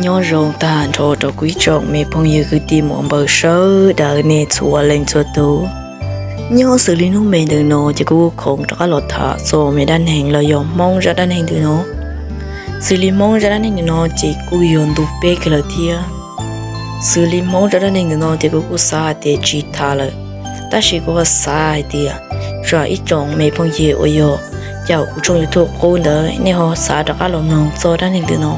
Nyob zoo tag nrho rau kuv ib tsoom me phooj ywg kwv tij muam npawg sawv daws nej txhua leej txhua tus. Nyob xws li hnub me ntawm no ces kuv kuj khoom rov qab los tham txog me dab neeg los yog Hmoob zaj dab neeg ntawm no. Xws li Hmoob zaj dab neeg ntawm no ces kuj yog ntu peb kiag lawm thiab. Xws li Hmoob zaj dab neeg ntawm no ces kuv kuj xav hais tias tsis tham lawm, tab sis kuv ho xav hais tias tsam ib tsoom me phooj ywg uas yog caum kuv tshooj YouTube qub ntawd nej ho xav rov qab los mloog txog dab neeg ntawm no.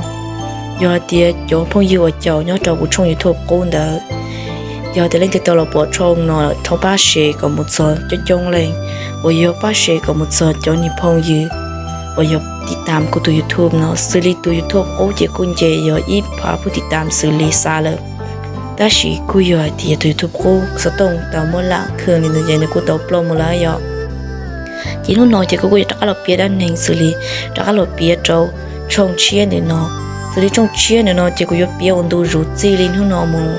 Yog hais tias cov phooj ywg uas caum nyob rau kuv tshooj YouTube qub ntawd, yog tias leej twg tau los pom tshooj no lawm thov pab share kom mus txog coob coob leej, uas yog pab share kom mus txog cov niag phooj ywg uas yog tiv tam kuv tus YouTube no. Xws li tus YouTube qub ces kuj nce yog ib phav pub tiv tam xws li xav lawm, tab sis kuj yog hais tias tus YouTube qub xov tooj tau muab lam khwj li ntawd ces nws kuj tau ploj mus lawm yom. Ces hnub no ces kuv kuj yuav rov qab los piav dab neeg xws li rov qab los piav rau tshooj tshiab ntawm no. Xws li tshooj tshiab ntawm no ces kuv yuav piav ua ntu zus txij li hnub no mus.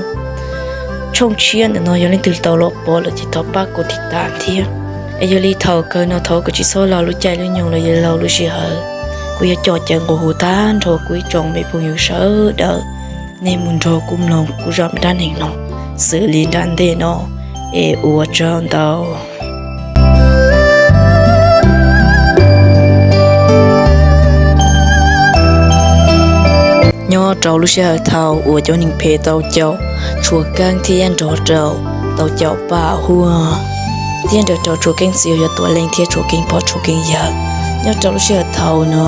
Tshooj tshiab ntawm no yog leej twg tau los pom lawm ces thov pab kuv tiv tam thiab. Es yog li thaum kawg no thov kom tsis txhob lag lub caij lub nyoog los yog lag lub sij hawm. Kuv yuav coj caw nqua hu tag nrho kuv ib tsoom me phooj ywg sawv daws, nej mus nrog kuv mloog kuv zaj dab neeg no xws li nram ntej no es ua tsaug ntau. Nyob rau lub sij hawm thaum uas cov neeg phem tau caum Tshua Keeb thiab nrog rau, tau caum Paj Huab thiab nrog rau Tshua Keeb txiv uas yog Tuam Leej thiab Tshua Keeb pog Tshua Keeb yawg. Nyob rau lub sij hawm thaum no,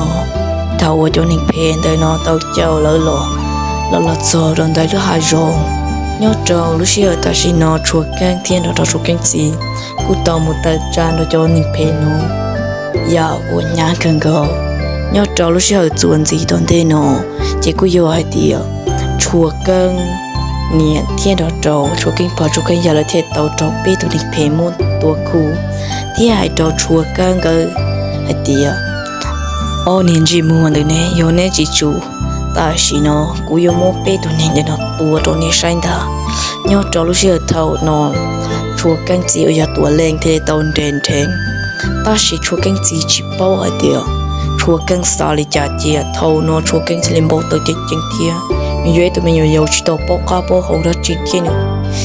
thaum uas cov neeg phem ntawm no tau caum lawv los, los los txog rau ntawm lub hav zoov, nyob rau lub sij hawm tam sim no Tshua Keeb thiab nrog rau Tshua Keeb txiv kuj tau mus tawm tsam nrog cov neeg phem no yam uas hnyav kawg nkaus. Nyob rau lub sij hawm txuas ntxiv tom ntej no, ces kuj yog hais tias Tshua Keeb niam thiab nrog rau Tshua Keeb pog Tshua Keeb yawg lawv thiaj tau raug peb tus neeg phem muab tua khu, thiab hais rau Tshua Keeb nkawd hais tias, ob niag ntsej muag ntawm neb, yog neb tsis tsum, tam sim no kuv yuav muab peb tus neeg ntawm no tua rau neb saib ntag. Nyob rau lub sij hawm thaum no, Tshua Keeb txiv uas yog Tuam Leej thiaj li tau nres nrheev, tab sis Tshua Keeb txiv tsis paub hais tias Tshua Keeb xav li cas cia. Thaum no Tshua Keeb thiaj li npau taws ceev ceev thiab nws yog ib tug me nyuam yaus tsis tau paub qab paub hau dab tsi thiab nws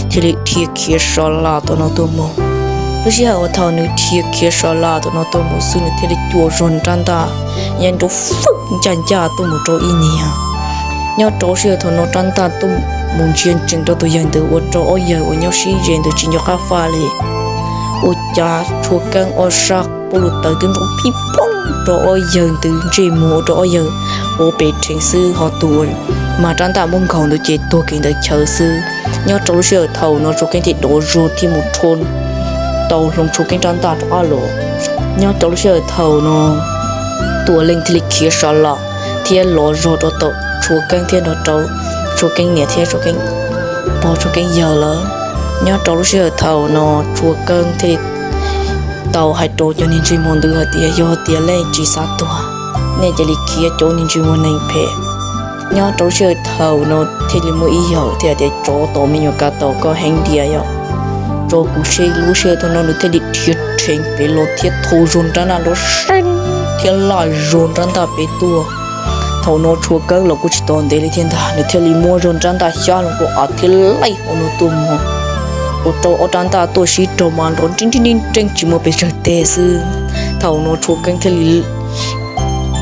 thiaj li dhia khiav sa las tom no tuaj mus. Lub sij hawm uas thaum nws dhia khiav sa las tom no tuaj mus xwb nws thiaj li cuam zog rab ntaj, yeej nrov fwj ncaj ncaj tuaj mus rau ib niag. Nyob rau lub sij hawm thaum no rab ntaj tuaj mus ntsia ntsees rau tus yawg ntawd ua rau ob yawg uas nyob sib ze ntawd tsis nco qab faj li. Ua cas Tshua Keeb ob sab pob luj taws twb nrov pij pooj rau ob yawg ntawd ntsej muag ua rau ob yawg pov pes rheev xwb, ho tus uas mag rab ntaj muab nkaug ntawd ces tuag kev ntawd chaw xwb. Nyob rau lub sij hawm thaum no Tshua Keeb thiaj dov zog thiab mus rho tau hlo Tshua Keeb rab ntaj rov qab los. Nyob rau lub sij hawm thaum no Tuam Leej thiaj li khiav sa las thiab los zog rau tom Tshua Keeb thiab nrog rau Tshua Keeb niam thiab Tshua Keeb pog Tshua Keeb yawg lawm. Nyob rau lub sij hawm thaum no Tshua Keeb thiaj li tau hais rau cov niag ntsej muag ntawd hais tias, yog tias leej tsis xav tuag, nej cia li khiav cov niag ntsej muag neeg phem. Nyob rau lub sij hawm thaum no thiaj li muaj ib yawg thiaj tias, tsov tom me nyuam kav tom koj heev tiag yom, tso kuv seb. Lub sij hawm thaum no nws thiaj li dhia rheev pem los thiab thau zog rab ntaj nrov seev thiab laj zog rab ntaj pem tuaj. Thaum no Tshua Keeb los kuj tsis tos ntev li thiab ntag, nws thiaj li muab zog rab ntaj xyab los rau av thiab laij hauv no tuaj mus, ua rau ob rab ntaj tuaj sib raug mas nrov nreeb nreeb nreeb tsis muaj pes tsawg teg xwb. Thaum no Tshua Keeb thiaj li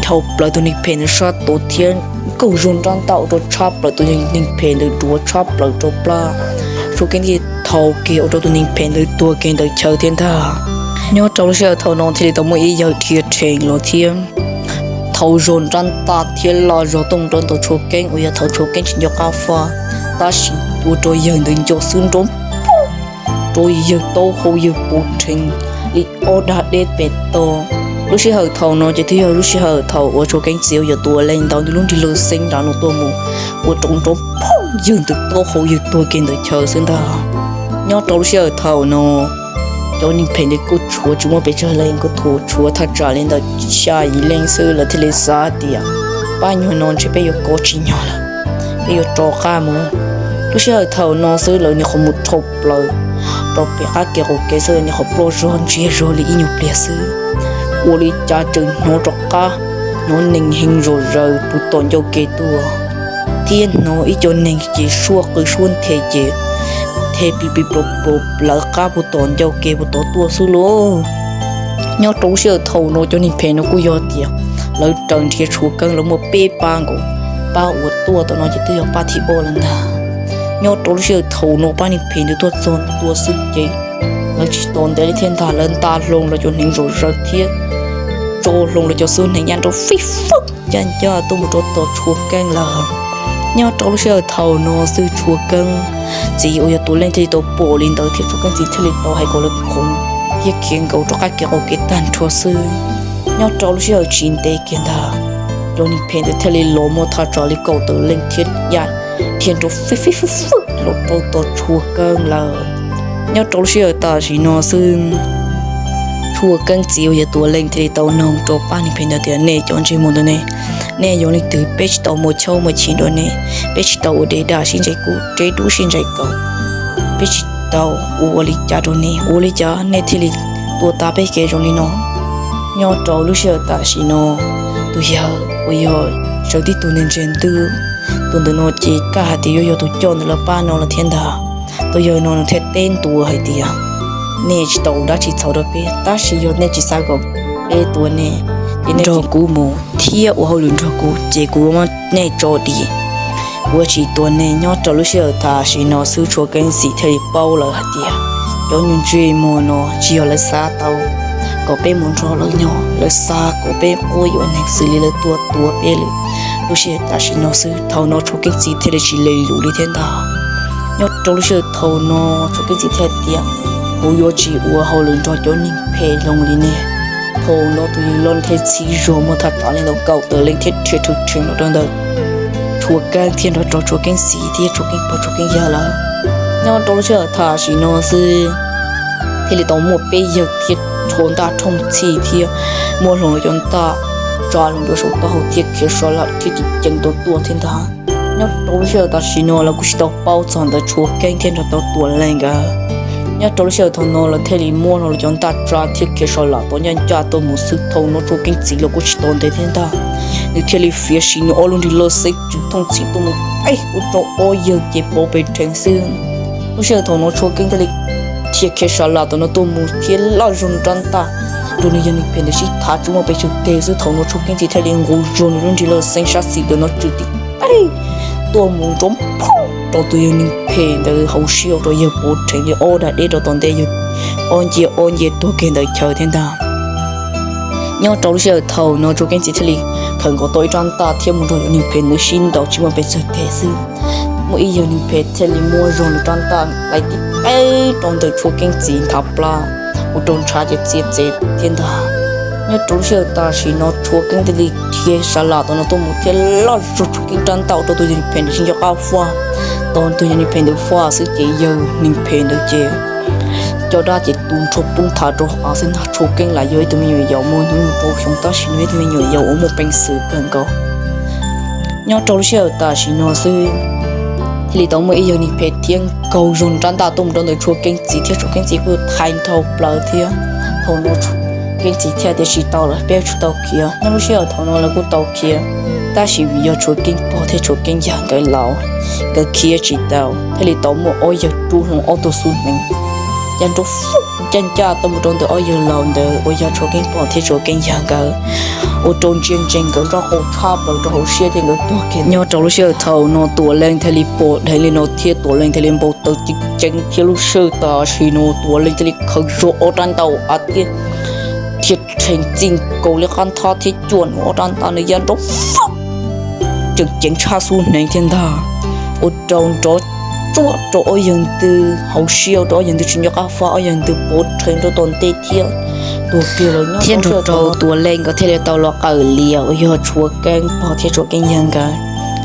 dhau plaws tus neeg phem ntawd sab tus thiab nkaug zog rab ntaj ua rau tshab plaws tus neeg phem ntawd duav tshab plaws rau plab. Tshua Keeb thiaj thau kiag ua rau tus neeg phem ntawd tuag kev ntawd chaw thiab ntag. Nyob rau lub sij hawm thaum no thiaj li tau muaj ib yawg dhia rheev los thiab thau zog rab ntaj thiab laj zog tuaj mus rau ntawm Tshua Keeb uas yog thaum Tshua Keeb tsis nco qab faj, tab sis ua rau yawg ntawd nco xwb nrov poog rau yawg taub hau yawg puv rheev li ob dag deb pem toj. Lub sij hawm thaum no ces twb yog lub sij hawm thaum uas Tshua Keeb txiv uas yog Tuam Leej ntaus nws lub nrig lawv xeeb nrad no tuaj mus, ua rau nrov poog yawg ntawd taub hau yawg tuag kev ntawd chaw xwb ntag. Nyob rau lub sij hawm thaum no cov neeg phem ntawd kuj tshuav tsis muaj pes tsawg leej, kuj tshuav thaj tsam li ntawm xya yim leej xwb, lawv thiaj li xav tias, pab nyuag no ntshe peb yuav kov tsis nyog lawm, peb yuav rov qab mus. Lub sij hawm thaum no xwb lawv nyuam qhuav mus dhau plaws rau pem qab kev qaum kev xwb, lawv nyuam qhuav ploj zog ntsiag zog li ib nyuag pliag xwb, ua li cas tseem hnov rov qab hnov neeg heev zom zaws puv tom ncauj kev tuaj. thiab hnov ib co neeg ces suab qw suab nthe ces nthe plis plis plos plos plawv qab puag tom ncauj kev puag tod tuaj xwb lauj. Nyob rau lub sij hawm thaum no cov neeg phem no kuj yog tias lawv raws nrhiav Tshuav Keeb lawv muaj peb pab nkaus, pab uas tuaj tom no ces twb yog pab thib ob lawm ntag. Nyob rau lub sij hawm thaum no pab neeg phem ntawd tuaj txog ntua xwb ces lawv tsis tos ntev li thiab ntag, lawv nta hlo lawv cov hneev zom zaws thiab tso hlo lawv cov xub hneev ncaj nraim fij fwb ncaj ncaj tuaj mus rau tom Tshuav Keeb lawm. Nyob rau lub sij hawm thaum no xwb Tshuav Keeb txiv uas yog Tuam Leej thiaj li tau pom li ntawd thiab Tshuav Keeb txiv thiaj li tau hais kom lawv khoov thiab khiav nkaus rov qab kev qaum kev tag nrho xwb. Nyob rau lub sij hawm tsis ntev kiag ntag, cov neeg phem ntawd thiaj li los muaj thaj tsam li kaum tawm leej thiab ya, thiaj nrov fij fwb fwb los rau tom Tshuav Keeb lawm. Nyob rau lub sij hawm tam sim no xwb, Tshuav Keeb txiv uas yog Tuam Leej thiaj li tau noog rau pab neeg phem ntawd tias nej cov ntsej muag ntawm ne, nej yog leej twg? Peb tsis tau muaj chaub muaj chim rau nej, peb tsis tau ua dej daj sib ntsais kub, dej dub sib ntsais kaus, peb tsis tau ua ua li cas rau nej, ua li cas nej thiaj li tua tas peb kev zoo li no? Nyob rau lub sij hawm tam sim no, tus yawg uas yog sawv tib tug ntawd ntsia ntws, tus ntawm no ces kaj hais tias yuav yog tus coj ntawm lawv pab no lawm thiab ntag. Tus yawg no nws thiaj teb ntua hais tias nej tsis tau ua dab tsi txhaum rau peb, tab sis yog nej tsis xav kom peb tua nej ces nej nrog kuv mus thiab ua hauj lwm nrog kuv ces kuv muab nej tso dim, kuv yuav tsis tua nej. Nyob rau lub sij hawm tam sim no xwb Tshuav Keeb txiv thiaj li paub lawm hais tias cov nyuag ntsej muag no tsis yog lawv xav tau kom peb mus nrog lawv nyob, lawv xav kom peb quab yuam neeg xws li lawv tuaj tua peb lawm. Lub sij hawm tam sim no xwb thaum no Tshuav Keeb txiv thiaj li tsis lees lus li thiab ntag. Nyob rau lub sij hawm thaum no Tshuav Keeb txiv thiaj tias kuv yuav tsis ua hauj lwm nrog cov neeg phem zoo li nej. Thaum no tus yawg loj thiaj txhib zog muaj thaj tsam li ntawm kaum tawm leej thiab rhia rhawv rheev los rau ntawm Tshuav Keeb thiab nrog rau Tshuav Keeb txiv thiab Tshuav Keeb pog Tshuav Keeb yawg lawm. Nyob rau lub sij hawm tam sim no xwb thiaj li tau muaj peb yawg thiab rho ntaj rhooj txhij thiab muab hlo lawv cov ntaj tsa hlo rau saum taub hau thiab khiav sov lam thiab tsis ceev tau tuaj thiab ntag. Nyob rau lub sij hawm tam sim no lawv kuj tsis tau paub txog ntawm Tshuav Keeb thiab nrog rau Tuam Leej nkawd. Nyob rau lub sij hawm thaum no lawv thiaj li muab hlo lawv cov ntaj tsa thiab khiav sov lam tau ncaj ncaj tuaj mus xwb. Thaum no Tshuav Keeb txiv los kuj tsis tos ntev thiab ntag, nws thiaj li fiav sim nws ob lub nrig loj xeeb tswm thooj txhij tuaj mus teb ua rau ob yawg ces pov pes rheev xwb. Lub sij hawm thaum no Tshuav Keeb thiaj li dhia khiav sov lam tom no tuaj mus thiab loj zog rab ntaj rau nws yawg neeg phem ntawd sib thav tsis muaj pes tsawg teg xwb. Thaum no Tshuav Keeb txiv thiaj li nqus zog nws lub nrig loj xeeb sab xis ntawm no tswm tib teg tuaj mus nrov phoob rau tus yawg neeg phem ntawd hauv siab ua rau yawg pov rheev li ob dag deb rau tom ntej, yawg ob nce ob nce tuag kiag ntawm chaw thiab ntag. Nyob rau lub sij hawm thaum no Tshuav Keeb txiv thiaj li khawm nkaus tau ib rab ntaj thiab mus nrog yawg neeg phem ntawd sib ntaus tsis muaj pes tsawg teg xwb. Muaj ib yawg neeg phem thiaj li muab zog nws rab ntaj laib tib teg rau ntawm Tshuav Keeb txiv nthav plab ua rau ntshav ces txias txev thiab ntag. Nyob rau lub sij hawm tam sim no Tshuav Keeb thiaj li dhia sov lam tom no tuaj mus thiab loj zog Tshuav Keeb rab ntaj ua rau tus yawg neeg phem ntawd tsis nco qab faj. Tau tus yawg neeg phem ntawd faj xwb ces yawg neeg phem ntawd ces caj dab ces tu nrho poob thav rau av xwb ntag. Tshuav Keeb lam yog ib tug me nyuam yaus muaj hnub nyoog rau xyoo tab sis nws yog ib tug me nyuam yaus uas muaj peev xwm kawg nkaus. Nyob rau lub sij hawm tam sim no xwb thiaj li tau muaj ib yawg neeg phem thiab nkaug zog rab ntaj tuaj mus rau ntawm Tshuav Keeb txiv thiab Tshuav Keeb txiv kuj thaiv nrhau plaws thiab. Thaum no Tshuav Keeb txiv thiaj tias tsis tau lawm, peb yuav tsum tau khiav. Nyob lub sij hawm thaum no lawv kuj tau khiav, tab sis vim yog Tshuav Keeb pog thiab Tshuav Keeb yawg nkawd laus, nkawd khiav tsis tau thiaj li tau muaj ob yawg rub hlo ob tug xub hneev ncaj nraim ncaj ncaj tuaj mus rau ntawm ob yawg laus ntawd uas yog Tshuav Keeb pog thiab Tshuav Keeb yawg nkawd, ua rau ntsia ntsees nkawd nraub qaum tshab plaws rau hauv siab thiab nkawd tuag kiag. Nyob rau lub sij hawm thaum no Tuam Leej thiaj li pom dheev li no thiab Tuam Leej thiaj li npau taws ceev ceev thiab lub sij hawm tam sim no Tuam Leej thiaj li khaws zog ob rab ntaj av thiab dhia rhees txij nkaus li qab nthab thiab cuam nws ob rab ntaj ntawd ya nrov fab tseem ceev tshaj xub hneev thiab ntag, ua rau nrov tsuag rau ob yawg ntawd hauv siab ua rau ob yawg ntawd tsis nco qab faj, ob yawg ntawd pov rhees rau tom ntej thiab tuag kiag lawm. Thiab nrog rau Tuam Leej nkawd thiaj li tau los qawm lias uas yog Tshuav Keeb pog thiab Tshuav Keeb yawg nkawd.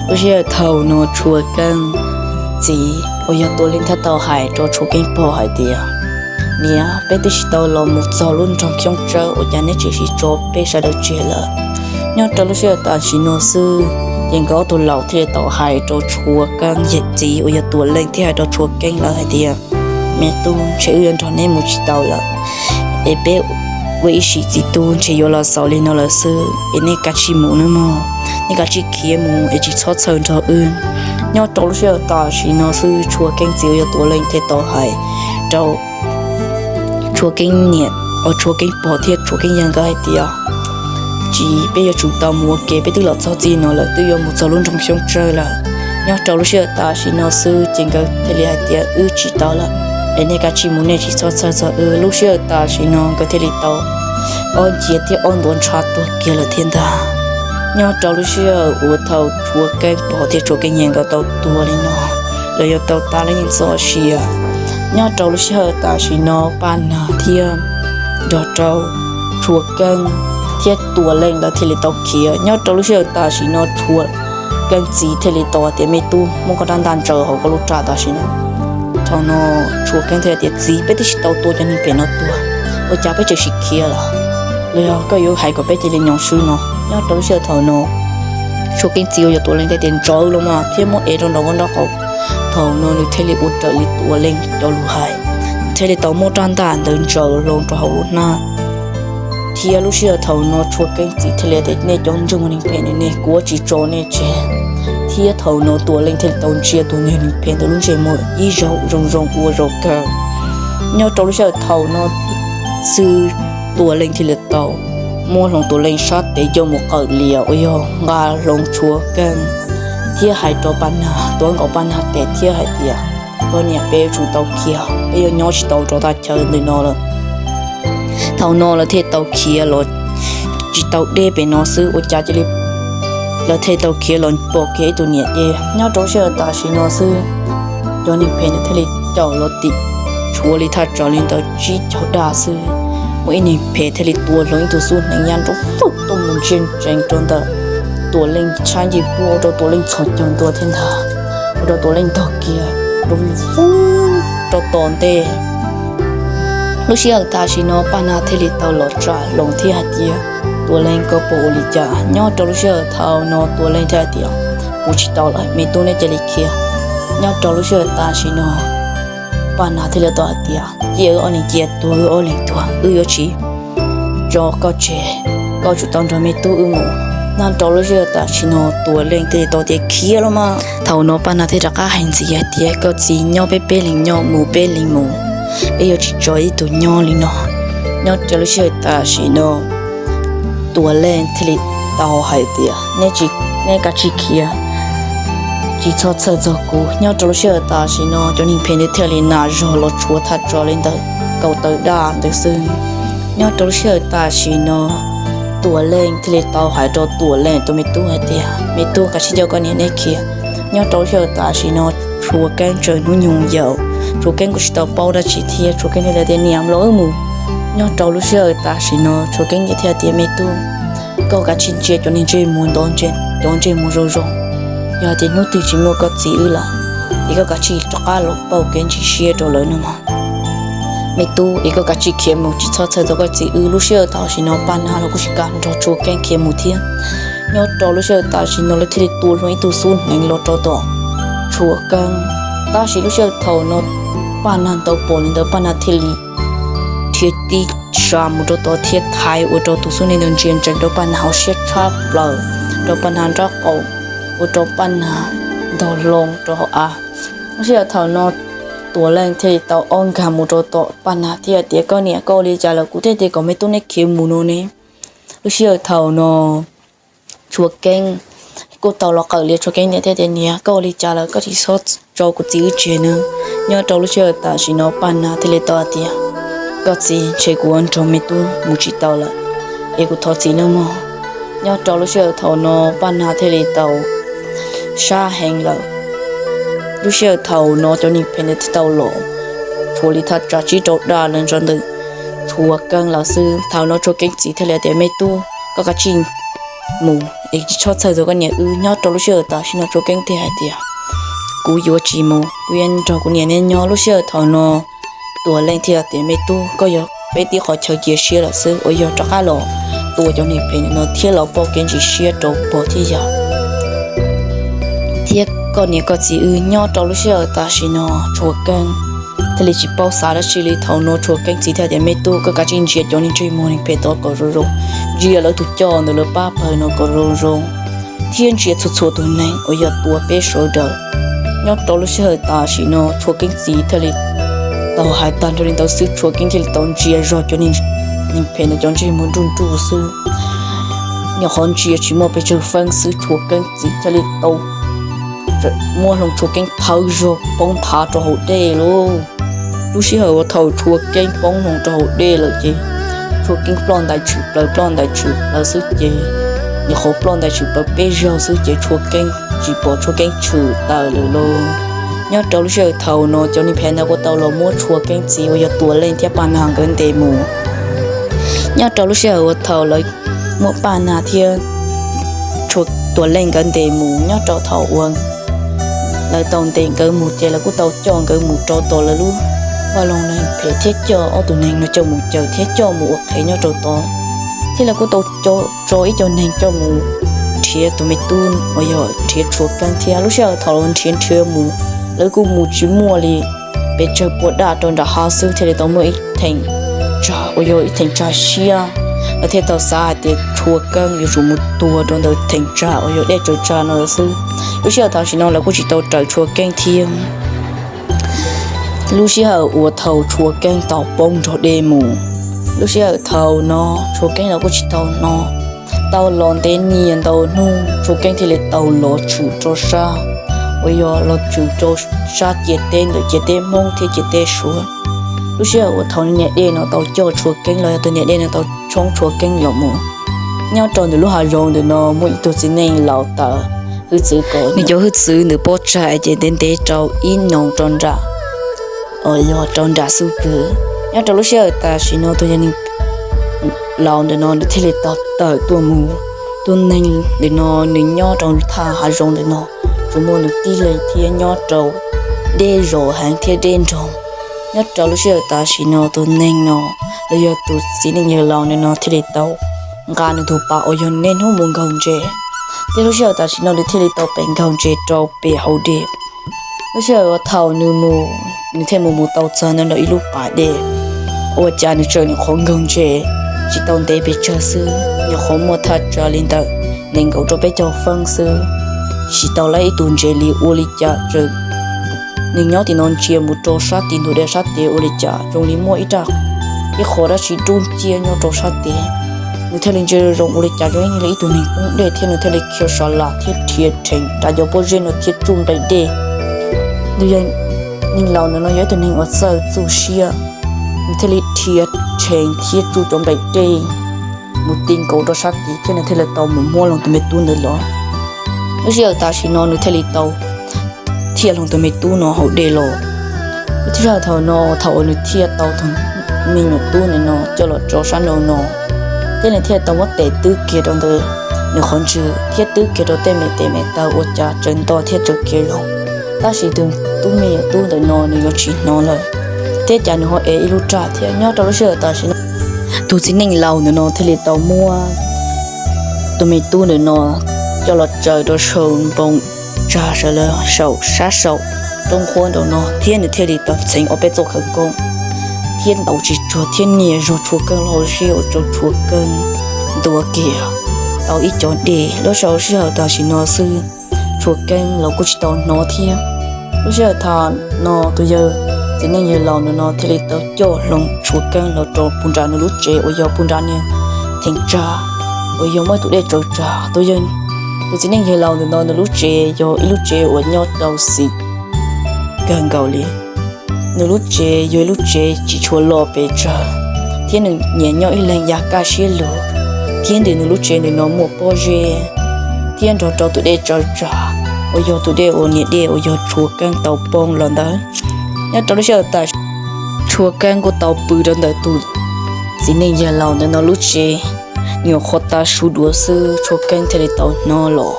Lub sij hawm thaum no Tshuav Keeb txiv uas yog Tuam Leej thiaj tau hais rau Tshuav Keeb pog hais tias, niam, peb twb tsis tau los mus txog lub nroog Xyoob Tsawb ua cas neb tseem tsis tso peb sawv daws tseg lawm? Nyob rau lub sij hawm tam sim no xwb ces nkawd ob tug laus thiaj li tau hais rau Tshuav Keeb txiv uas yog Tuam Leej thiab hais rau Tshuav Keeb lawv hais tias, me tub, ntshe wb yuav nrog neb mus tsis tau lawm, es peb ua ib sim txiv tub ntshe yuav los xaus li no lawm xwb es nej kav tsij mus nawb mog, nej kav tsij khiav mus es tsis txhob txhawj nrog wb. Nyob rau lub sij hawm tam sim no xwb Tshua Keeb txiv uas yog Tuam Leej thiaj tau hais rau Tshua Keeb niam, Tshua Keeb pog thiab Tshua Keeb yawg nkawd hais tias, tsis, peb yuav tsum tau mus ua ke, peb twb los txog txij no lawm, twb yuav mus txog lub nroog Xyoob Tsawb lawm. Nyob rau lub sij hawm tam sim no xwb ces nkawd thiaj li hais tias wb tsis tau lawm es nej kav tsij mus, nej tsis txhob txhawj txog wb. Lub sij hawm tam sim no nkawd thiaj li tau ob nciav thiab ob ntuav ntshav tuag kiag lawm thiab ntag. Nyob rau lub sij hawm uas thaum Tshua Keeb pog thiab Tshua Keeb yawg nkawd tau tuag li no, los yog tau tas lub neej txoj sia, nyob rau lub sij hawm tam sim no Paj Nag thiab nrog rau Tshua Keeb thiab Tuam Leej lawv thiaj li tau khiav. Nyob rau lub sij hawm tam sim no Tshua Keeb txiv thiaj li tau tias, me tub, muab koj rab ntaj ntsaws hauv koj lub raj tam sim no. Thaum no Tshua Keeb thiaj tias, txiv, peb twb tsis tau tua cov neeg phem no tuag, ua cas peb tseem sim khiav lawm? Los yog koj yuav hais kom peb cia li nyob swb no? Nyob rau lub sij hawm thaum no Tshua Keeb txiv uas yog Tuam Leej thiaj tias, ntsaws los mas, thiab muab ev rau nraum nraub qaum. Thaum no nws thiaj li ua raws li Tuam Leej cov lus hais, thiaj li tau muab rab ntaj ntawd ntsaws hlo rau hauv lub hnab. Thiab lub sij hawm thaum no Tshua Keeb txiv thiaj li tias, nej cov ntsej muag neeg phem ne, kuv yuav tsis tso nej tseg. Thiab thaum no Tuam Leej thiaj li tau ntsia tus neeg phem ntawd lub ntsej muag ib zaug zoo zoo ua zaum kawg. Nyob rau lub sij hawm thaum no xwb Tuam Leej thiaj li tau muab hlo Tuam Leej sab tes coj mus qawm lias uas yog nqa hlo Tshua Keeb, thiab hais rau Paj Nag, tuav nkaus Paj Nag tes thiab hais tias, koj niam, peb yuav tsum tau khiav, peb yuav nyob tsis tau rau thaj chaw ntawm no lawm. Thaum no lawv thiaj tau khiav los tsis tau deb pem no xwb ua cas cia li, lawv thiaj tau khiav los pom kiag ib tug niam dej. Nyob rau lub sij hawm tam sim no xwb cov neeg phem ntawd thiaj li caum los tim, tshuav li thaj tsam li ntawd tsib caug daj xwb, muaj ib neeg phem thiaj li tua hlo ib tug xub hneev ya nrov fwj tuaj mus ntsia ntsees rau ntawm Tuam Leej sab ncej puab ua rau Tuam Leej txhos caug ntua thiab ntag, ua rau Tuam Leej ntog kiag rau fwj rau tom ntej. Lub sij hawm tam sim no Paj Nag thiaj li tau los tsa hlo thiab hais tias, Tuam Leej, koj puas ua li cas? Nyob rau lub sij hawm thaum no Tuam Leej thiaj hais tias, kuv tsis tau lawm, me tub, nej cia li khiav. Nyob rau lub sij hawm tam sim no Paj Nag thiaj li tau hais tias, cia wb ob leeg cia tuag, wb ob leeg tuag, wb yuav tsis tso koj tseg, koj tsum tau nrog me tub wb mus. Nyob rau lub sij hawm tam sim no Tuam Leej thiaj li tau tias, khiav los mas. Thaum no Paj Nag thiaj rov qab hais ntxiv hais tias, koj txiv, nyob peb peb leeg nyob, mus peb leeg mus, peb yuav tsis tso ib tug nyob li no. Nyob rau lub sij hawm tam sim no Tuam Leej thiaj li tau hais tias, nej tsis, nej kav tsij khiav, tsis txhob txhawj txog kuv. Nyob rau lub sij hawm tam sim no cov neeg phem ntawd thiaj li nas zog los tshuav thaj tsam li ntawd kaum tawm daj ntawd xwb. Nyob rau lub sij hawm tam sim no Tuam Leej thiaj li tau hais rau Tuam Leej tus me tub hais tias, me tub, kav tsij coj koj niam neb khiav. Nyob rau lub sij hawm tam sim no Tshua Keeb tseem hnub nyoog yaus, Tshua Keeb kuj tsis tau paub dab tsi thiab Tshua Keeb thiaj li tias, niam, los wb mus. Nyob rau lub sij hawm tam sim no Tshua Keeb niam thiaj tias, me tub, koj kav tsij ntsia cov neeg ntsej muag ntawd, cov ntsej muag zoo zoo, yog tias hnub twg tsis muaj koj txiv wb lawm, es koj kav tsij rov qab los pauj kev ntsis siab rau lawv no mog. Me tub, es koj kav tsij khiav mus, tsis txhob txhawj txog koj txiv wb. Lub sij hawm tam sim no Paj Nag los kuj tsis kam nrog Tshua Keeb khiav mus thiab. Nyob rau lub sij hawm tam sim no lawv thiaj li tua hlo ib tug xub hneev los rau tom Tshua Keeb. Tab sis lub sij hawm thaum no Paj Nag tau pom li ntawd Paj Nag thiaj li dhia tib sa mus rau tod thiab thaiv ua rau tus xub hneev ntawd ntsia ntsees rau Paj Nag hauv siab tshab plaws, rau Paj Nag nraub qaum, ua rau Paj Nag ntog hlo rau hauv av. Lub sij hawm thaum no Tuam Leej thiaj li tau ob nkag mus rau tom Paj Nag thiab hais tias, koj niam, koj ua li cas lawm? Kuv thiaj tias kom me tub neb khiav mus no ne. Lub sij hawm thaum no Tshua Keeb kuj tau los qawm lias Tshua Keeb niam thiab tias, niam, koj ua li cas lawm? Koj tsis txhob tso kuv txiv wb tseg nawb. Nyob rau lub sij hawm tam sim no Paj Nag thiaj li tau hais tias, koj txiv, ntshe kuv ua nrog me tub mus tsis tau lawm, es kuv thov txim nawb mog. Nyob rau lub sij hawm thaum no Paj Nag thiaj li tau sab heev lawm. Lub sij hawm thaum no cov neeg phem ntawd thiaj tau los tshuav li thaj tsam tsib rau daj los ntawm Tshua Keeb lawm xwb. Thaum no Tshua Keeb txiv thiaj li tias, me tub, koj kav tsij mus es tsis txhob txhawj txog koj niam wb. Nyob rau lub sij hawm tam sim no Tshua Keeb thiaj hais tias, kuv yuav tsis mus, kuv yuav nrog kuv niam neb nyob. Lub sij hawm thaum no Tuam Leej thiaj tias, me tub, koj yog peb tib qhov chaw cia siab lawm xwb, uas yog rov qab los tua cov neeg phem no thiab los pauj kev ntsis siab rau pog thiab yawg thiab koj niam koj txiv wb. Nyob rau lub sij hawm tam sim no Tshua Keeb thiaj li tsis paub xav dab tsi li. Thaum no Tshua Keeb txiv thiaj tias, Me tub, koj kav tsij ntsia cov niag ntsej muag neeg phem tod kom zoo zoo, ntsia lawv tus coj ntawm lawv pab pawg no kom zoo zoo, thiab ntsia txhua txhua tus neeg uas yog tua peb sawv daws. Nyob rau lub sij hawm tam sim no Tshua Keeb txiv thiaj li tau hais tag nrho li ntawd xwb, Tshua Keeb thiaj li tau ntsia zog cov neeg phem ntawd cov ntsej muag nruj nruj xwb, nyuam qhuav ntsia tsis muaj pes tsawg feeb xwb, Tshua Keeb txiv thiaj li tau muab hlo Tshua Keeb thawb zog poob nthav rau hauv dej lauj. Lub sij hawm uas thaum Tshua Keeb poob hlo rau hauv dej lawm ces Tshua Keeb ploj ntais tshwm plaws ploj ntais tshwm plaws xwb ces, nyuam qhuav ploj ntais tshwm plaws peb zaug xwb ces Tshua Keeb tsis pom Tshua Keeb tshwm tawm lawm lauj. Nyob rau lub sij hawm thaum no cov neeg phem ntawd kuj tau los muab Tshua Keeb txiv uas yog Tuam Leej thiab Paj Nag nkawd ntes mus. Nyob rau lub sij hawm uas thaum lawv muab Paj Nag thiab Tuam Leej nkawd ntes mus, nyob rau thaum uas lawv tau ntes nkawd mus ces lawv kuj tau coj nkawd mus rau tom lawv lub vaj loog neeg phem thiab coj ob tug neeg no coj mus caw thiab coj mus ua qhev nyob rau tod, thiab lawv kuj tau tso ib co neeg coj mus nrhiav tus me tub uas yog nrhiav Tshua Keeb thiab. Lub sij hawm thaum lawv nrhiav nrhiav mus, lawv kuj mus tsis muaj li pes tsawg puas daj rau nram hav xwb thiaj li tau muaj ib theem tsag uas yog ib theem tsag siab, lawv thiaj tau xav hais tias Tshua Keeb yuav tsum mus tuag rau ntawm theem tsag uas yog dej tsaws tsag no lawm xwb. Lub sij hawm tam sim no lawv kuj tsis tau raws Tshua Keeb thiab. Lub sij hawm uas thaum Tshua Keeb tau poob nrog dej mus, lub sij hawm thaum no Tshua Keeb los kuj tsis tau hnov, tau los ntev niaj ntau hnub Tshua Keeb thiaj li tau los tshwm rau sab uas yog los tshwm rau sab ciam teb ntawm ciam teb Hmoob thiab ciam teb Suav. Lub sij hawm uas thaum niam dej no tau coj Tshua Keeb los yog tus niam dej no tau tshoob Tshua Keeb los mus, nyob rau ntawm lub hav zoov ntawm no muaj ib tug txiv neej laus tawm hwj txwv kom nws cov hwj txwv ntawd pob tsaig ces ntev ntev rau ib noo rau nram uas yog rau nram xub pwg. Nyob rau lub sij hawm tam sim no tus yog neeg laus ntawm no nws thiaj li tau tawm tuaj mus. Tus neeg ntawm no nws nyob rau thaj hav zoov ntawm no, tsuas muaj nws tib leeg thiab nyob rau deb zos heev thiab deb nroog. Nyob rau lub sij hawm tam sim no tus neeg no los yog tus txiv neej yawg laus ntawm no thiaj li tau nqa nws tus pas uas yog niaj hnub mus nkaug ntses, thiab lub sij hawm tam sim no nws thiaj li tau pem nkaug ntses rau pem hauv dej. Lub sij hawm uas thaum nws mus, nws thiaj mus mus tau txog ntawm ib lub pas dej, ua cas nws tseem nyuam qhuav nkaug ntses tsis tau ntev pes tsawg xwb, nyuam qhuav muaj thaj tsam li ntawm nees nkaum rau peb caug feeb xwb, tsis tau lab ib tug ntses li. Ua li cas tseem, nws nyob tim no ntsia mus rau sab tim ntug dej sab tid ua li cas zoo li muaj ib raj, ib qho dab tsi dub nciab nyob rau sab tid. Nws thiaj li ntsia zoo ua li cas zoo ib yam li ib tug neeg poob dej thiab nws thiaj li khiav sa las thiab rhia rhees nram cov pob zeb no thiab tsuj nplaim dej. Nws yog neeg laus ntawm no yog ib tug neeg uas txawj txuj siab, nws thiaj li rhia rhees thiab tsuj cov nplaim dej mus ti nkaus rau sab tid thiab nws thiaj li tau mus muab hlo tus me tub ntawd los. Lub sij hawm tam sim no nws thiaj li tau thiaj hlo tus me tub no hauv dej los. Lub sij hawm thaum no thaum uas nws thiaj tau tus me nyuam tub ntawm no coj los rau sab nraum no, thiab nws thiaj tau muab tes twb kiag rau ntawm nws qhov ntswg thiab twb kiag rau tej me tes me taw ua cas tsaws nto thiab tsaws kiag los. Tab sis tus tub me nyuam tub ntawm no nws yuav tsis hnov lawm, thiab cas nws ho ev ib lub raj thiab. Nyob rau lub sij hawm tam sim no tus txiv neej laus ntawm no thiaj li tau muab tus me tub ntawm no coj los tsaws rau saum npoo tsag sawv lawm saum sab saum roob nqhuab nraum no thiab nws thiaj li tau txheev ob peb txoj khawv koob thiab ntaus tsis tsuag thiab nias zog Tshua Keeb lub hauv siab ua rau Tshua Keeb ntuav kiag tau ib co dej. Lub sij hawm tam sim no xwb Tshua Keeb los kuj tsis tau hnov thiab. Lub sij hawm thaum no tus yawg txiv neej yawg laus ntawm no thiaj li tau coj hlo Tshua Keeb los rau puag nram nws lub tsev uas yog puag nram niag theem tsag uas yog muaj tus dej tsaws tsag. Tus yawg, tus txiv neej yawg laus ntawm no nws lub tsev yog ib lub tsev uas nyob rau xis kawg nkaus li. Nws lub tsev yog ib lub tsev tsis tshua loj pes tsawg, thiab nws nyiam nyob ib leeg ya kaj siab lug, thiab ntawm nws lub tsev ntawm no muaj pob zeb thiab nrog rau tus dej tsaws tsag uas yog tus dej uas niam dej uas yog Tshua Keeb tau poob los ntawd. Nyob rau lub sij hawm tam sim Tshua Keeb kuj tau pw rau ntawm tus txiv neej yawg laus ntawm no lub tsev, nyuam qhuav tav su dua xwb Tshua Keeb thiaj li tau hnov los.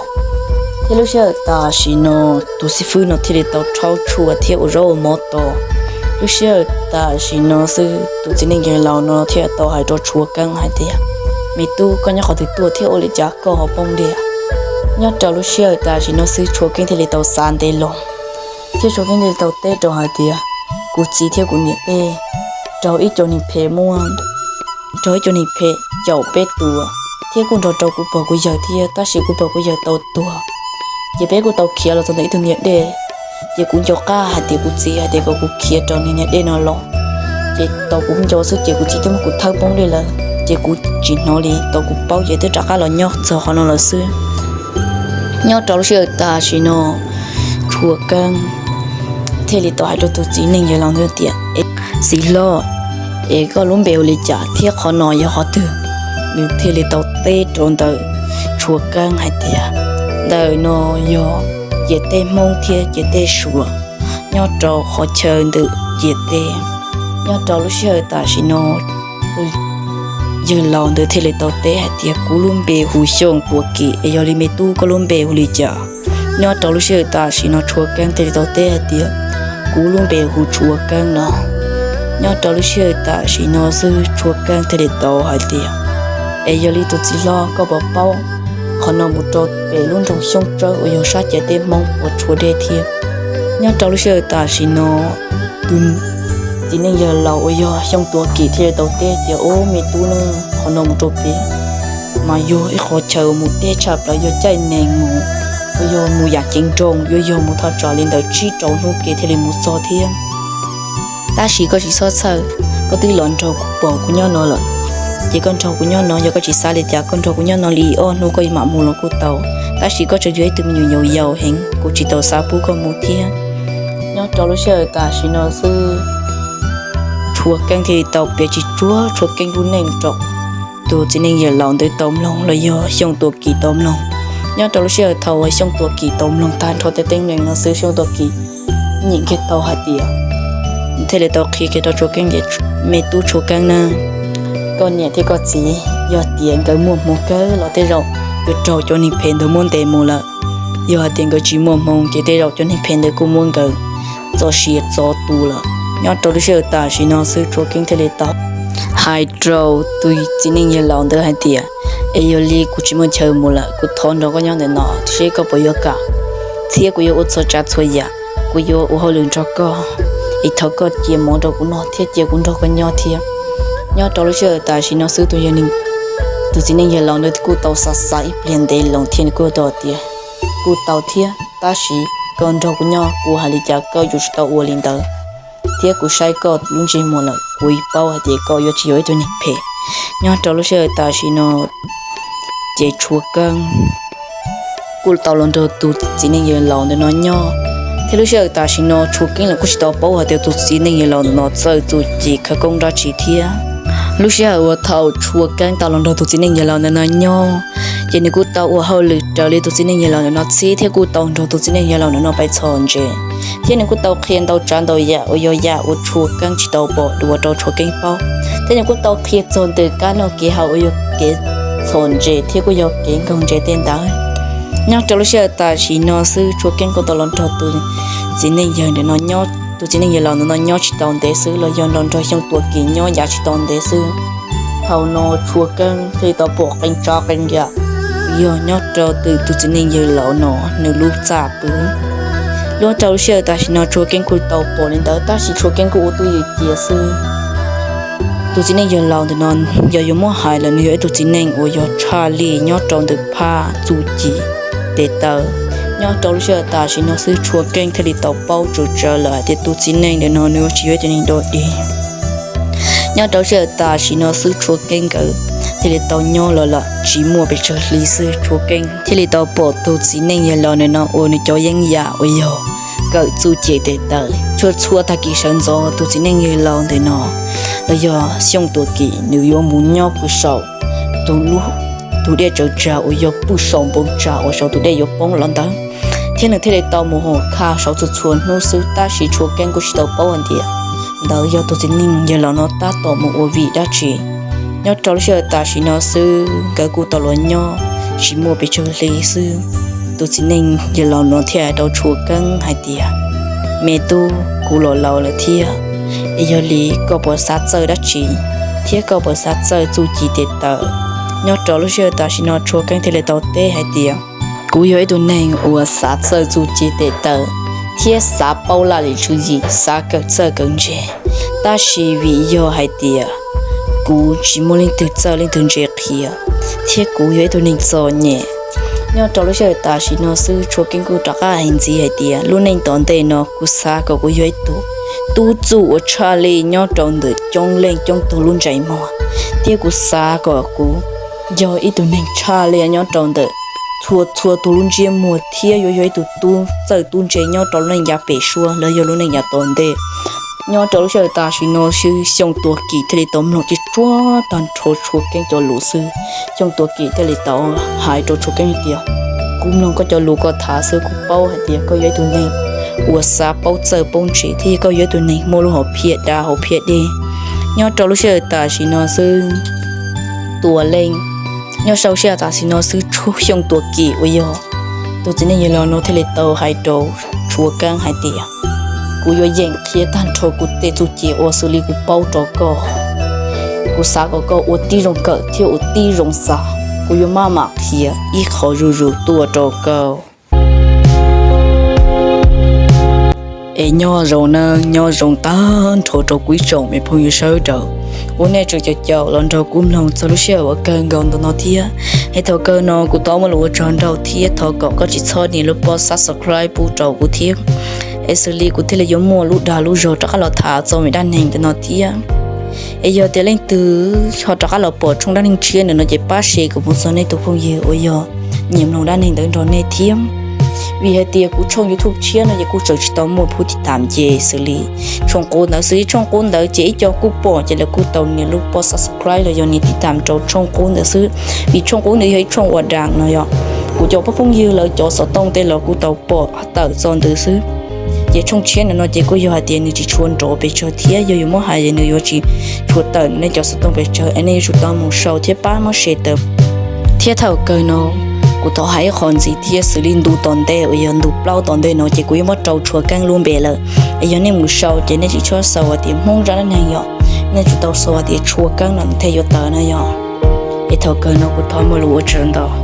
Thiab lub sij hawm tam sim no tus xib fwb no thiaj li tau rhaub tshuaj thiab ua zaub ua mov tos. Lub sij hawm tam sim no xwb tus txiv neej yawg laus no thiaj tau hais rau Tshua Keeb hais tias, Me tub, koj nyob qhov twg tuaj thiab ua li cas koj ho poob dej? Nyob rau lub sij hawm tam sim no xwb Tshua Keeb thiaj li tau xav ntev loo, thiab Tshua Keeb thiaj li tau teb rau hais tias, kuv txiv thiab kuv niam peb raug ib co neeg phem muab, raug ib co neeg phem caum peb tua, thiab kuj nrog rau kuv pog kuv yawg thiab, tab sis kuv pog kuv yawg tau tuag. Ces peb kuj tau khiav los txog ntawm ib tug niam dej, ces kuv nco qab hais tias kuv txiv hais tias kom kuv khiav rau niag niam dej no los, ces tau kuv nco xwb ces kuv txiv twb muab kuv thawb poob dej lawm, ces kuv tsis hnov li. Tau kuv paub ces twb rov qab los nyob txog qhov no lawm xwb. Nyob rau lub sij hawm tam sim no Tshua Keeb thiaj li tau hais rau tus txiv neej yawg laus ntawd tias, Txiv hlob, es koj lub npe hu li cas thiab qhov no yog qhov twg? Nws thiaj li tau teb rau ntawm Tshua Keeb hais tias, Ntawm no yog ciam teb Hmoob thiab ciam teb Suav, nyob rau qhov chaw ntawm ciam teb. Nyob rau lub sij hawm tam sim no yawg laus ntawd thiaj li tau teb hais tias, Kuv lub npe hu Xyooj Tuam Kim, es yog li me tub koj lub npe hu li cas? Nyob rau lub sij hawm tam sim no Tshua Keeb thiaj li tau teb hais tias, Kuv lub npe hu Tshua Keeb no. Nyob rau lub sij hawm tam sim no xwb Tshua Keeb thiaj li tau hais tias, Es yog li tus txiv hlob, koj puas paub qhov no mus rau pem lub nroog Xyoob Tsawb uas yog sab ciam teb Hmoob puas tshua deb thiab? Nyob rau lub sij hawm tam sim no tus txiv neej yawg laus uas yog Xyooj Tuam Kim thiaj li tau teb tias, Ub, me tub ne, qhov no mus rau pem mas yog ib qhov chaw mus deb tshaj plaws, yog caij nees mus, uas yog mus yam ceev nrooj, yuav yog mus thaj tsam li ntawm tsib rau hnub kev thiaj li mus txog thiab. Tab sis koj tsis txhob txhawj, koj twb los nrog kuv pog kuv nyob no lawm, ces koj nrog kuv nyob no, yog koj tsis xav li cas koj nrog kuv nyob no li ob hnub koj mam mus los kuj tau. Tab sis koj tseem yog ib tug me nyuam yaus yaus heev, kuv tsis tau xav pub koj mus thiab. Nyob rau lub sij hawm tam sim no xwb Tshua Keeb thiaj li tau piav tsis tsuag Tshua Keeb lub neej rau tus txiv neej yawg laus ntawd tau mloog los yog Xyooj Tuam Kim tau mloog. Nyob rau lub sij hawm thaum uas Xyooj Tuam Kim tau mloog tag nrho tej teeb meem no xwb Xyooj Tuam Kim nyeem kiag tau hais tias, thiaj li tau qhia kiag rau Tshua Keeb tias, Me tub Tshua Keeb na, koj niam thiab koj txiv yog tias nkawd muaj hmoo kawg los tej zaum yuav raug cov neeg phem ntawd muab ntes mus lawm. Yog hais tias nkawd tsis muaj hmoo ces tej zaum cov neeg phem ntawd kuj muab nkawd txoj sia txo tu lawm. Nyob rau lub sij hawm tam sim no xwb Tshua Keeb thiaj li tau hais rau tus txiv neej yawg laus ntawd hais tias, Es yog li kuv tsis muaj chaw mus lawm, kuv thov nrog koj nyob ntawm no seb koj puas yuav kam, thiab kuv yuav ua txhua tsav txhua yam, kuv yuav ua hauj lwm nrog koj, es thov koj cia mov rau kuv noj thiab cia kuv nrog koj nyob thiab. Nyob rau lub sij hawm tam sim no xwb tus yawg, tus txiv neej yawg laus ntawd kuj tau xav xav ib pliag ntev loo thiab nws kuj tau tias, Kuj tau thiab, tab sis koj nrog kuv nyob kuv hais li cas koj yuav tsum tau ua li ntawd, thiab kuv saib koj lub ntsej muag lawm kuv paub hais tias koj yuav tsis yog ib tug neeg phem. Nyob rau lub sij hawm tam sim no ces Tshua Keeb kuj tau los nrog tus txiv neej yawg laus ntawm no nyob, thiab lub sij hawm tam sim no Tshua Keeb los kuj tsis tau paub hais tias tus txiv neej yawg laus ntawm no txawj txuj ci khawv koob dab tsi thiab. Lub sij hawm uas thaum Tshua Keeb tau los nrog tus txiv neej yawg laus ntawm no nyob, ces nws kuj tau ua hauj lwm raws li tus txiv neej yawg laus ntawm no txib, thiab kuj tau nrog tus txiv neej yawg laus ntawm no pais txhom ntses, thiab nws kuj tau qhia ntau tsav ntau yam uas yog yam uas Tshua Keeb tsis tau pom dua rau Tshua Keeb paub, thiab nws kuj tau qhia txog ntawm kab noj kev haus uas yog kev txhom ntses thiab kuj yog kev nkaug ntses tej ntawd. Nyob rau lub sij hawm tam sim no xwb Tshua Keeb kuj tau los nrog tus txiv neej yawg ntawm no nyob, tus txiv neej yawg laus ntawm no nyob tsis tau ntev xwb los yog nrog nrog Xyooj Tuam Kim nyob yav tsis tau ntev xwb. Thaum no Tshua Keeb thiaj li tau pom qee tsav qee yam yog nyob rau tus txiv neej yawg laus no nws lub txaj pw. Nyob rau lub sij hawm tam sim no Tshua Keeb kuj tau pom li ntawd tab sis Tshua Keeb kuj ua tuj ywm cia xwb. Tus txiv neej yawg laus ntawm no yog yuav muab hais lawm nws yog ib tug txiv neej uas yog tshaj lij nyob rau ntawm phab txuj ci tes taw. Nyob rau lub sij hawm tam sim no xwb Tshua Keeb thiaj li tau paub tsawv tsawv lawm hais tias tus txiv neej ntawm no nws tsis yog ib tug neeg dog dig. Nyob rau lub sij hawm tam sim no xwb Tshua Keeb nkawd thiaj li tau nyob los lawm tsis muaj pes tsawg hli xwb Tshua Keeb thiaj li tau pom tus txiv neej yawg laus ntawm no ua nws cov yeeb yam uas yog kawm txuj ci tes taw. Txhua txhua tag kis sawv ntxov tus txiv neej yawg laus ntawm no los yog Xyooj Tuam Kim nws yuav mus nyob pw saum tus lub, tus dej tsaws tsag uas yog pw saum npoo tsag uas saum tus dej yuav poob los ntawd, thiab nws thiaj li tau mus hauv khaj saud txhua txhua hnub xwb tab sis Tshua Keeb kuj tsis tau paub hais tias ntawd yog tus txiv neej yawg laus no tab tom mus ua vim dab tsi. Nyob rau lub sij hawm tam sim no xwb nkawd kuj tau los nyob tsis muaj pes tsawg hli xwb, tus txiv neej yawg laus no thiaj hais rau Tshua Keeb hais tias, Me tub, kuv los laus lawm thiab, es yog li koj puas xav txawj dab tsi thiab koj puas xav txawj txuj ci tes taw? Nyob rau lub sij hawm tam sim no Tshua Keeb thiaj li tau teb hais tias, Kuv yog ib tug neeg uas xav txawj txuj ci tes taw, thiab xav paub laj lim tswv yim, xav kawm txawj kawm ntse, tab sis vim yog hais tias kuv tsis muaj leej twg txawj leej twg ntse qhia, thiab kuv yog ib tug neeg txom nyem. Nyob rau lub sij hawm tam sim no xwb Tshua Keeb kuj rov qab hais ntxiv hais tias lub neej tom ntej no kuv xav kom kuv yog ib tug tub txuj uas tshaj lij nyob rau ntawm coob leej coob tug lub ntsej muag, thiab kuv xav kom kuv yog ib tug neeg tshaj lij nyob rau ntawm txhua txhua tug lub ntsiab muag thiab yuav yog ib tug tub txawj tub ntse nyob rau lub neej yav pem suab los yog lub neej yav tom ntej. Nyob rau lub sij hawm tam sim no xwb Xyooj Tuam Kim thiaj li tau mloog tsuag tsuag tag nrho Tshua Keeb cov lus xwb. Xyooj Tuam Kim thiaj li tau hais rau Tshua Keeb hais tias, kuv mloog koj cov lus koj tham xwb kuv paub hais tias koj yog ib tug neeg uas xav paub txawj paub ntse thiab koj yog ib tug neeg muaj lub hom phiaj dav hom phiaj dej. Nyob rau lub sij hawm tam sim no xwb Tuam Leej, nyob rau lub sij hawm tam sim no xwb Xyooj Tuam Kim uas yog tus txiv neej yawg laus no thiaj li tau hais rau Tshua Keeb hais tias, kuv yuav yeem qhia tag nrho kuv tej txuj ci uas xws li kuv paub rau koj. Kuv xav kom koj ua tib zoo kawm thiab ua tib zoo xav, kuv yuav maj mam qhia ib qho zuj zus tuaj rau koj. Es nyob zoo nawb, nyob zoo tag nrho rau kuv ib tsoom me phooj ywg sawv daws uas nej tseem caum caum los nrog kuv mloog txog lub sij hawm uas kawg nkaus ntawm no thiab. Es thaum kawg no kuv thov muaj lus ua tsaug ntau thiab thov kom koj tsis txhob nias lub pob subscribe pub rau kuv thiab, es xws li kuv thiaj li yuav muaj lub dag lub zog rov qab los tham txog me dab neeg ntawm no thiab. Es yog tias leej twg ho rov qab los pom tshooj dab neeg tshiab ntawm no ces pab share kom mus txog nej tus phooj ywg uas yog nyiam mloog dab neeg ntawd nrog nej thiab. Vim hais tias kuv tshooj YouTube tshiab no ces kuj tseem tsis tau muaj phub tiv tam ces xws li tshooj qub ntawd, xws li tshooj qub ntawd ces ib co kuj pom ces lawv kuj tau nias lub pob subscribe los yog nias tiv tam rau tshooj qub ntawd xwb. Vim tshooj qub ntawd yog ib tshooj ua dam no yog kuv cov phooj ywg lawv cov xov tooj tej los kuj tau pom tawm txog ntawd xwb. Ces tshooj tshiab ntawm no ces kuj yog hais tias nws tsis tshua nrov pes tsawg thiab yog yuav muab hais nws yuav tsis tshua tawm nej cov xov tooj pes tsawg es nej yuav tsum tau mus sau thiab pab muab share tawm. Thiab thaum kawg no kuv thov hais ib qho ntxiv thiab xws li ntu tom ntej uas yog ntu plaub tom ntej no ces kuv yuav muab rau Tshua Keeb lub npe lawm. Es yog nej mus sau ces nej tsis txhob sau hais tias Hmoob Zaj Dab Neeg yom, nej tsum tau sau hais tias Tshua Keeb no thiaj yuav tawm na yom. Es thaum kawg no kuv thov muaj lus ua tsaug ntau.